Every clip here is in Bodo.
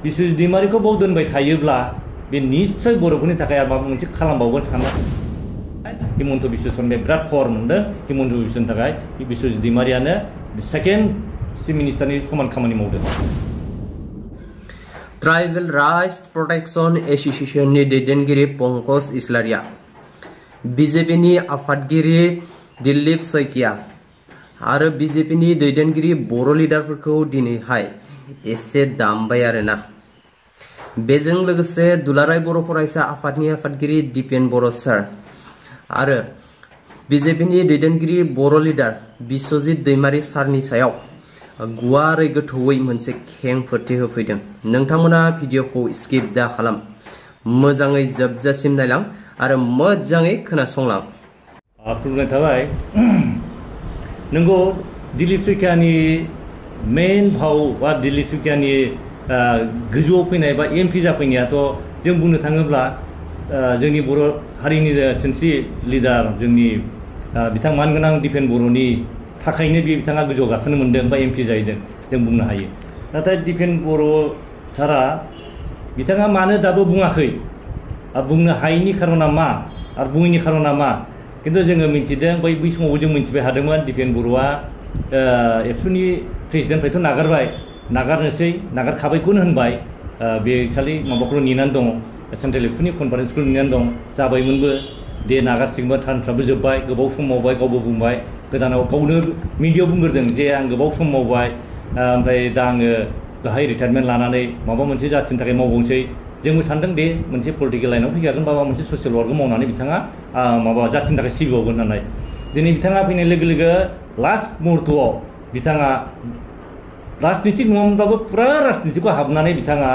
बिश्वजित दैमारिखौ बाव दोनबाय थायोब्ला बे निश्चय बर'फोरनि थाखाय माबा मोनसे खालामबावगोन सानना हिमन्त बिश्व शर्माया बिराद पावार मोनदों हिमन्त बिश्वनि थाखाय बिश्वजित दैमारियानो सेकेन्ड चिफ मिनिस्टारनि समान खामानि मावदों। ट्राइबेल राइट्स प्रोटेक्शन एसोसिएशननि दैदेनगिरि पंकज इस्लारिया, बीजेपीनि आफादगिरि दिलीप शइकिया आरो बीजेपीनि दैदेनगिरि बर' लिडारफोरखौ दिनैहाय एसे दामबाय आरोना। बेजों लोगोसे दुलाराय बर' फरायसा आफादनि आफादगिरि दिपेन बर' सार आरो बीजेपीनि दैदेनगिरि बर' लिडार बिश्वजित दैमारि सारनि सायाव गुवारै गोथौयै मोनसे खेंफोरथि होफैदों। नोंथांमोना भिडिअखौ स्किप दा खालाम, मोजाङै जोबजासिम नायलां आरो मोजाङै खोनासंलां। खुलुमनाय थाबाय। नंगौ, दिलीप शइकियानि मेन भाव बा दिलीप शइकियानि गोजौआव फैनाय बा एमपि जाफैनायाथ' जों बुंनो थाङोब्ला जोंनि बर' हारिनि सिनस्रि लिडार जोंनि बिथां मानगोनां दिपेन बर'नि थाखायनो बिथाङा गोजौआव गाखोनो मोन्दों बा एमपि जाहैदों जों बुंनो हायो। नाथाय दिपेन बर' सारा बिथाङा मानो दाबो बुङाखै, बुंनो हायैनि खारना मा आरो बुङैनि खारना मा, खिन्थु जोङो मिथिदों बै समावबो जों मिथिबाय थादोंमोन दिपेन बर'आ एबसुनि प्रेसिडेन्टनिफ्रायथ' नागारनोसै नागारखाबायखौनो होनबाय। बे खालि माबाखौल' नेनानै दं, सेन्ट्रेल एबसुनि कनफारेन्सखौल' नेनानै दं, जाबायमोनबो दे नागारसिगोनबो, टार्मफ्राबो जोब्बाय, गोबाव सम मावबाय, गावबो बुंबाय गोदानाव गावनो मिडियायाव बुंग्रोदों जे आं गोबाव सम मावबाय ओमफ्राय दा आङो गाहाय रिटायारमेन्ट लानानै माबा मोनसे जाथिनि थाखाय मावबावनोसै। जोंबो सानदों दे मोनसे पलिटिकेल लाइनाव फैखागोन बा माबा मोनसे ससियेल वार्कआव मावनानै बिथाङा माबा जाथिनि थाखाय सिबिबावगोन होननानै। दिनै बिथाङा फैनाय लोगो लोगो लास्ट मुहुर्तआव बिथाङा राजनितिक नङामोनब्लाबो फुरा राजनितिखौ हाबनानै बिथाङा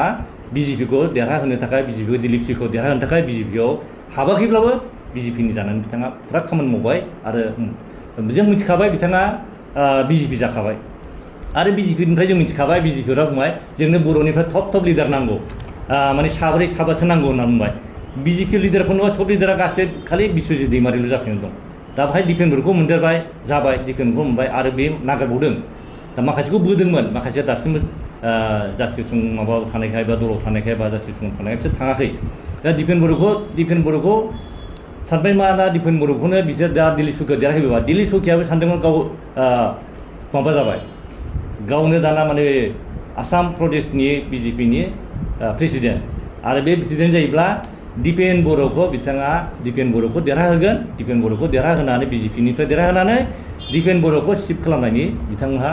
बिजेपिखौ देरहाहोनो थाखाय बिजेपिखौ दिलीप शइकियाखौ देरहाहोनो थाखाय बिजेपियाव हाबाखैब्लाबो बिजेपिनि जानानै बिथाङा फुरा खामानि मावबाय आरो जों मिथिखाबाय बिथाङा बिजेपि जाखाबाय आरो बिजेपिनिफ्राय जों मिथिखाबाय बिजेपिफोरा बुंबाय जोंनो बर'निफ्राय टप लिडार नांगौ, माने साब्रै साबासो नांगौ होनना बुंबाय। बिजेपि लिडारखौ नङा, टप लिडारा गासै खालि बिश्वजित दैमारिल' जाफैनानै दं। दा बेहाय दिपेनफोरखौ मोनदेरबाय, जाबाय, दिपेनखौ मोनबाय आरो बे नागारबावदों। दा माखासेखौ बोदोंमोन, माखासेया दासिमबो जाथि सुं माबायाव थानायखाय बा दलाव थानायखाय बा जाथि सुं थानायखाय बिसोर थाङाखै। दा दिपेन बर'खौ सानबाय मा, दा दिपेन बर'खौनो बिसोर दा दिलीप शइकिया देरहाहोबा दिलीप शइकियाबो सानदोंमोन गाव माबा जाबाय, गावनो दाना माने आसाम प्रदेशनि बिजेपिनि प्रेसिडेन्ट आरो बे प्रेसिडेन्ट जायोब्ला दिपेन बर'खौ देरहाहोगोन, दिपेन बर'खौ देरहाहोनानै बिजेपिनिफ्राय देरहाहोनानै दिपेन बर'खौ सिफ खालामनायनि बिथांमोनहा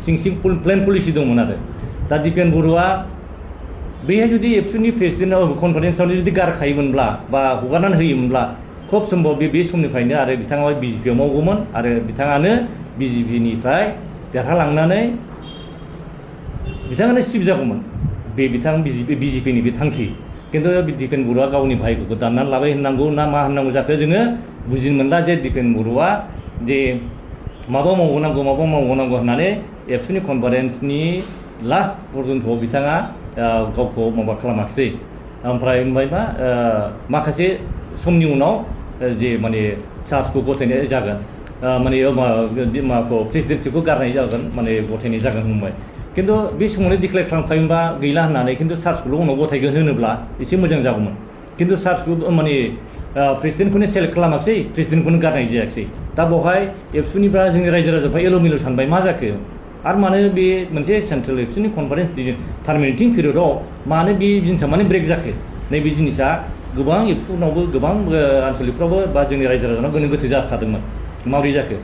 सिं प्लेन पलिसि दंमोन आरो। दा दिपेन बर'आ बैहाय जुदि एबसुनि प्रेसिडेन्टआव कनफारेन्सआव जुदि गारखायोमोनब्ला बा हगारनानै होयोमोनब्ला खोब सम्भब बे समनिफ्रायनो आरो बिथाङा बिजेपिआव मावगौमोन आरो बिथाङानो बिजेपिनिफ्राय देरहालांनानै बिथाङानो सिफ जागौमोन। बे बिथां बिजेपिनि बे थांखि। खिन्थु दिपेन बर'आ गावनि भाइखौ दाननानै लाबाय होननांगौ ना मा होननांगौ जाखो जोङो बुजिनो मोनला जे दिपेन बर'आ जे माबा मावनांगौ होननानै एबसुनि कनफारेन्सनि लास्ट पर्यन्तआव बिथाङा गावखौ माबा खालामाखिसै। ओमफ्राय मा माखासे समनि उनाव जे माने चार्जखौ गथायनाय जागोन, माने माबाखौ प्रेसिडेन्सिखौ गारनाय जागोन, माने गथायनाय जागोन होनबाय। खिन्थु बे समावनो डिक्लेयार खालामखायोबा गैला होननानै, खिन्थु चार्जखौल' उनाव गथायगोन होनोब्ला एसे मोजां जागौमोन। खिन्थु चार्जखौ माने प्रेसिडेन्टखौनो सेलेक्ट खालामाखिसै, प्रेसिडेन्टखौनो गारनाय जायाखिसै। दा बेवहाय एबसुनिफ्रा जोंनि रायजो राजाफ्रा एल' सानबाय मा जाखो आरो मानो बे मोनसे सेन्ट्रेल एबसुनि कनफारेन्स टार्मिनेटिं पिरियडआव मानो बे जिनिसा माने ब्रेक जाखो। नैबे जिनिसा गोबां एबसुनावबो गोबां आनसलिकफ्रावबो बा जोंनि रायजो राजानाव गोनो गोथो जाखादोंमोन माबोरै जाखो।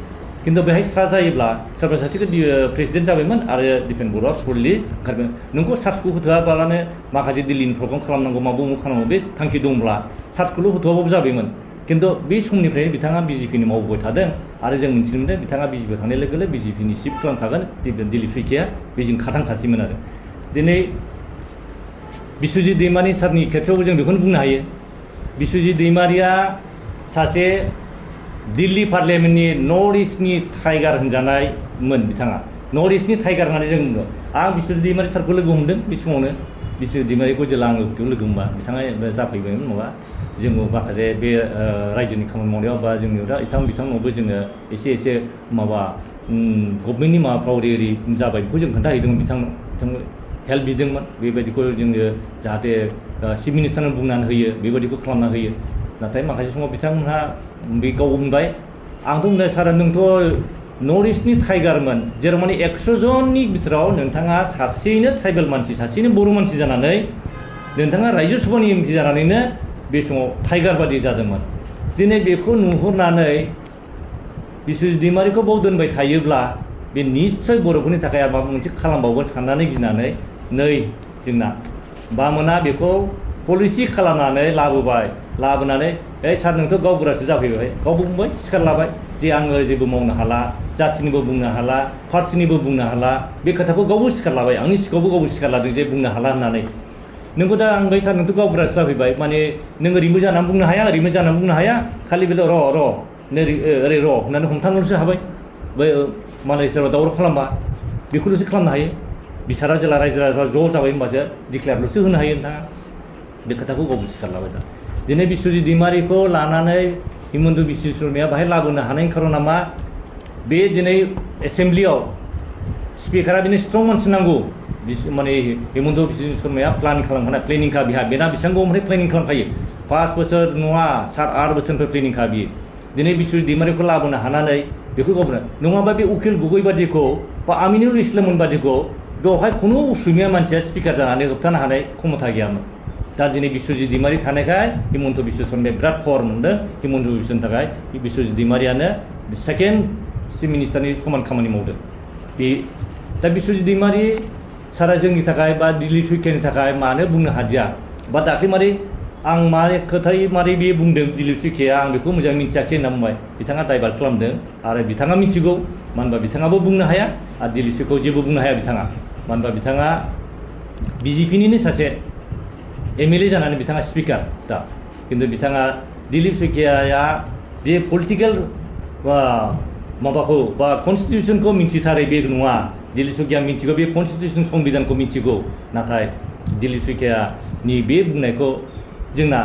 खिन्थु बेहाय स्रा जायोब्ला सोरबा सासेखौ प्रेसिडेन्ट जाबायमोन आरो दिपेन बर'आ फुललि ओंखारगोन। नोंखौ चार्जखौ होथोआबालानो माखासे दिल्लीनि प्रग्राम खालामनांगौ माबा खालामनांगौ बे थांखि दंब्ला चार्जखौल' होथ'आबाबो जाबायमोन। खिन्थु बे समनिफ्रायनो बिथाङा बिजेपिनि मावबोबाय थादों आरो जों मिथिनो मोनदों बिथाङा बिजेपिआव थांनाय लोगो लोगो बिजेपिनि सिफ खालामखागोन दिलीप शइकिया, बेजों खाथांखासैमोन आरो। दिनै बिश्वजित दैमारि सारनि खेथ्रआवबो जों बेखौनो बुंनो हायो। बिश्वजित दैमारिया सासे दिल्ली पार्लियामेन्टनि नर्थ इस्टनि टाइगार होनजानायमोन। बिथाङा नर्थ इस्टनि टाइगार होननानै जों बुङो। आं बिश्वजित दैमारि सारखौ लोगो हमदों बे समावनो। बिश्वजित दैमारिखौ जेला आङो बेयाव लोगो हमबा बिथाङा जाफैबायमोन नङा, जोङो माखासे बे रायजोनि खामानि मावनायाव बा जोंनियाव दा बिथांनावबो जोङो एसे माबा गभर्नमेन्टनि माबाफ्राव ओरै जाबाय बेखौ जों खोन्थाहैदोंमोन बिथांनो। हेल्प बिदोंमोन बेबायदिखौ जोङो जाहाथे चिफ मिनिस्टारनो बुंनानै होयो बेबायदिखौ खालामना होयो नाथाय माखासे समाव बिथांमोनहा बे गाव बुंबाय आंथ' बुंबाय सार नोंथ' नर्थ इस्टनि टाइगारमोन जेराव माने 100 जननि बिथोराव नोंथाङा सासेयैनो ट्राइबेल मानसि सासेयैनो बर' मानसि जानानै नोंथाङा रायजो सभानि एमपि जानानैनो बे समाव टाइगार बादि जादोंमोन दिनै बेखौ नुहुरनानै बिश्वजित दैमारिखौ बाव दोनबाय थायोब्ला बे निश्चय बर'फोरनि थाखाय माबा मोनसे खालामबावगोन साननानै गिनानै नै जोंना बामोना बेखौ पलिसि खालामनानै लाबोनानै सार नोंथ' गावबुरासो जाफैबाय गावबो बुंबाय सिखार लाबाय जे आङो जेबो मावनो हाला जाथिनिबो बुंनो हाला पार्टिनिबो बुंनो हाला बे खोथाखौ गावबो सिखार लाबाय आंनि सिगाङावबो गावबो सिखार लादों जे बुंनो हाला होननानै नोंखौ दा आं सार नोंथ' गावबुरासो जाफैबाय माने नों ओरैबो जानानै बुंनो हाया ओरैबो जानानै बुंनो हाया खालि बेल' र' ओरै र' होननानै हमथानोल'सो हाबाय बै मालाय सोरबा दावराव खालामबा बेखौल'सो खालामनो हायो बिसारा जेला रायजो राजाफ्रा ज' जाबाय होनबासो डिक्लेयारल'सो होनो हायो नोंथाङा बे खोथाखौ गावबो सिखार लाबाय दा दिनै बिश्वजित दैमारिखौ लानानै हिमन्त बिश्व शर्माया बाहाय लाबोनो हानायनि खारना मा बे दिनै एसेम्ब्लियाव स्पिकारा बिनो स्ट्रं मानसि नांगौ माने हिमन्त बिश्व शर्माया प्लेनिंखा बेना बेसेबां गोबावनिफ्राय प्लेनिं खालामखायो 5 बोसोर नङा 7-8 बोसोरनिफ्राय प्लेनिंखा बियो दिनै बिश्वजित दैमारिखौ लाबोनो हानानै बेखौ गावनो नङाबा बे उकिल गगৈ बादिखौ बा आमिनुल इस्लाममोन बादिखौ बेवहाय खुनु असमिया मानसिया स्पिकार जानानै होबथानो हानाय क्षमता गैयामोन दा दिनै बिश्वजित दैमारि थानायखाय हिमन्त बिश्व शर्माया बिराद पावार मोनदों हिमन्त बिश्वनि थाखाय बिश्वजित दैमारियानो सेकेन्ड चिफ मिनिस्टारनि समान खामानि मावदों बे दा बिश्वजित दैमारि सारा जोंनि थाखाय बा दिलीप सैखियानि थाखाय मानो बुंनो हादिया बा दाख्लै मारै आं मारै खोथायै मारै बे बुंदों दिलीप सैखिया आं बेखौ मोजाङै मिथियाखै होनना बुंबाय बिथाङा दाइभार्ट खालामदों आरो बिथाङा मिथिगौ मानो होनबा बिथाङाबो बुंनो हाया आरो दिलीप सैखियाखौ जेबो बुंनो हाया बिथाङा मानो होनबा बिथाङा बिजेपिनिनो सासे एमएलए जानानै बिथाङा स्पिकार दा खिन्थु बिथाङा दिलीप सैखियाया बे पलिटिकेल माबाखौ बा कनस्टिटिउसनखौ मिथिथारै बे नङा दिलीप सैखिया मिथिगौ बे कनस्टिटिउसन संबिधानखौ मिथिगौ नाथाय दिलीप सैखियानि बे बुंनायखौ जोंना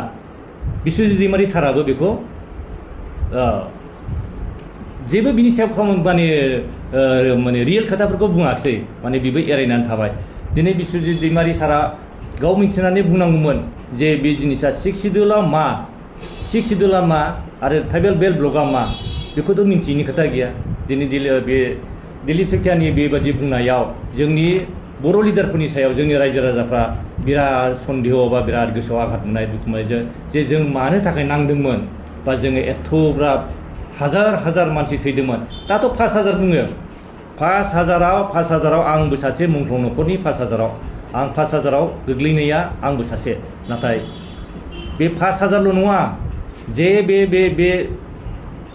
बिश्वजित दैमारि साराबो बेखौ जेबो बिनि सायाव माने रियेल खोथाफोरखौ बुङाखिसै माने बेबो एरायनानै थाबाय दिनै बिश्वजित दैमारि सारा गाव मिथिनानै बुंनांगौमोन जे बे जिनिसा 6 शिड्युलआ मा आरो ट्राइबेल बेल्ट ब्लकआ मा बेखौथ' मिथियैनि खोथा गैया दिनै बे दिलीप सैखियानि बेबायदि बुंनायाव जोंनि बर' लिडारफोरनि सायाव जोंनि रायजो राजाफ्रा बिराद सन्देह बा बिराद गोसोआव आघात मोननाय दुखु मोननाय जे जों मानो थाखाय नांदोंमोन बा जोङो एथ'ग्राब हाजार मानसि थैदोंमोन दाथ' 5,000 बुङो 5,000आव आंबो सासे मुंख्लं न'खरनि 5,000आव आं 5,000आव गोग्लैनाया आंबो सासे नाथाय बे 5,000ल' नङा जे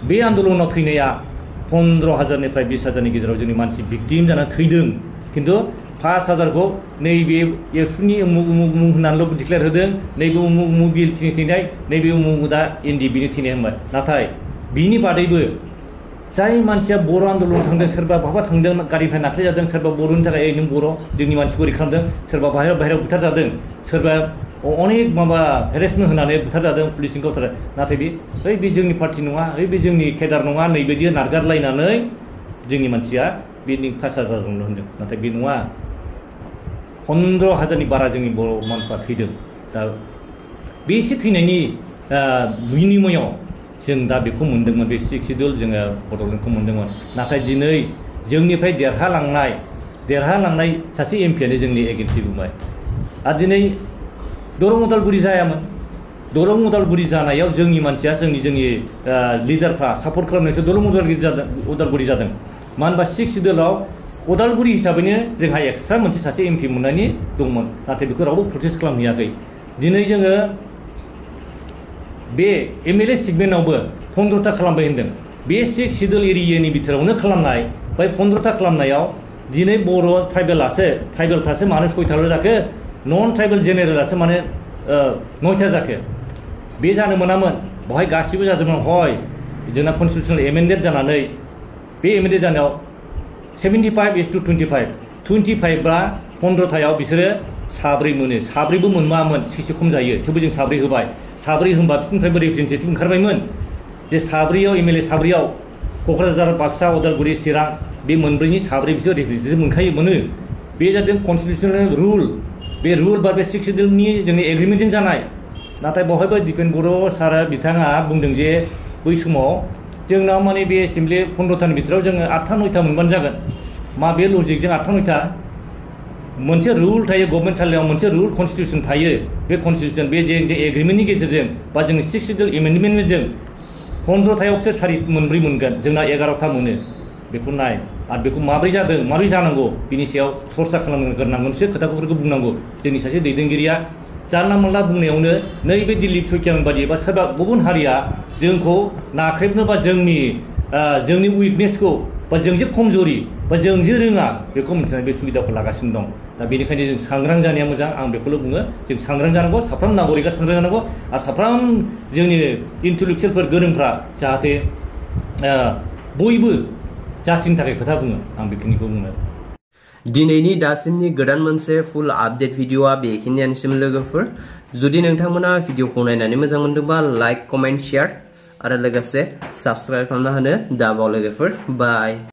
बे आन्दलनाव थैनाया 15,000निफ्राय 20,000नि गेजेराव जोंनि मानसि भिक्टिम जानानै थैदों खिन्थु 5,000खौ नैबे एफुनि उमुक होननानैल' डिक्लेयार होदों नैबे उमुक बिएलटिनि थैनाय नैबे उमुक दा एनडिएफबिनि थैनाय होनबाय नाथाय बिनि बादैबो जाय मानसिया बर' आन्दलनाव थांदों सोरबा बहाबा थांदों गारिनिफ्राय नाख्लायजादों सोरबा बर'नि थाखाय नों बर' जोंनि मानसिखौ ओरै खालामदों सोरबा बाहेरायाव बुथारजादों सोरबा अनेक माबा हेरेसमेन्ट होनानै बुथारजादों पुलिसनि गावथार नाथाय बे जोंनि पार्टि नङा बे जोंनि केडार नङा नैबायदि नारगारलायनानै जोंनि मानसिया बेनि 5,000 होनदों नाथाय बे नङा 15,000नि बारा जोंनि बर' मानसिफ्रा थैदों दा बे एसे थैनायनि बिनिमयाव जों दा बेखौ मोनदोंमोन बे 6 शिड्युल जोङो बड'लेण्डखौ मोनदोंमोन नाथाय दिनै जोंनिफ्राय देरहालांनाय सासे एमपियानो जोंनि एगेन्सि बुंबाय आरो दिनै दरं उदालगुरि जायामोन दरं उदालगुरि जानायाव जोंनि मानसिया जोंनि लिडारफ्रा सापर्ट खालामनायसो दरं उदालगुरि जादों मानो होनबा 6 शिड्युलाव उदालगुरि हिसाबैनो जोंहा एक्सट्रा मोनसे सासे एमपि मोननायनि दंमोन नाथाय बेखौ रावबो प्रटेस्ट खालामहैयाखै दिनै जोङो बे एमएलए सेगमेन्टआवबो 15था खालामबाय होनदों बे 6 शिड्युल एरियानि बिथोरावनो खालामनाय बै 15था खालामनायाव दिनै बर' ट्राइबेलफ्रासो मानो 6थाल' जाखो नन ट्राइबेल जेनेरेलासो माने 9था जाखो बे जानो मोनामोन बेवहाय गासिबो जाजोबमोन हय जोंना कनस्टिटिउसनेल एमेन्डेड जानानै बे एमेन्डेड जानायाव 75:25 बा 15थायाव बिसोरो 7 मोनो 7बो मोनमामोन 6 खम जायो थेवबो जों 7 होबाय 7 होनबा बिसोरनिफ्रायबो रिप्रेजेन्टेटिभ ओंखारबायमोन जे 7आव एमएलए 7आव क'क्राझार बाक्सा उदालगुरि चिरां बे मोनब्रैनि 7 बिसोर रिप्रेजेन्टेटिभ मोनो बे जादों कन्स्टिटिउसनेल रुल बे रुल बा बे 6 शेड्यूलनि जोंनि एग्रिमेन्टजों जानाय नाथाय बहायबो दिपेन बर' सारा बिथाङा बुंदों जे बै समाव जोंनाव माने बे एसेम्बलि 15तानि भितराव जोङो 8था 9था मोनबानो जागोन मा बे लजिकजों 8था 9था मोनसे रुल थायो गभर्नमेन्ट सालायाव मोनसे रुल कन्स्टिटिउसन थायो बे कन्स्टिटिउसन बे जे एग्रिमेन्टनि गेजेरजों बा जों 6 शेड्यूल एमेन्डमेन्टजों 15थायावसो सारि मोनब्रै मोनगोन जोंना 11था मोनो बेखौ नाय आरो बेखौ माब्रै जादों माब्रै जानांगौ बिनि सायाव सरसा खालामनांगोनसो खोथाफोरखौ बुंनांगौ जोंनि सासे दैदेनगिरिया जानला मोनला बुंनायावनो नैबे दिलीप सैकिया बायदि बा सोरबा गुबुन हारिया जोंखौ नाख्रेबनो बा जोंनि उइकनेसखौ बा जों जे खमजरि बा जों जे रोङा बेखौ मिथिनानै बे सुबिदाखौ लागासिनो दं दा बेनिखायनो जों सांग्रां जानाया मोजां आं बेखौल' बुङो जों सांग्रां जानांगौ साफ्रोम नागरिकआ सांग्रां जानांगौ आरो साफ्रोम जोंनि इन्टेलेक्चुयेलफोर गोरोंफ्रा जाहाथे बयबो जातिनि थाखाय खोथा बुङो आं बेखिनिखौ बुङो दिनैनि दासिमनि गोदान मोनसे फुल आपडेट भिडिअआ बेखिनियानोसैम लोगोफोर जुदि नोंथांमोना भिडिअखौ नायनानै मोजां मोनदोंबा लाइक कमेन्ट शेयार आरो लोगोसे साबस्क्राइब खालामना होनो दाबाव लोगोफोर बाय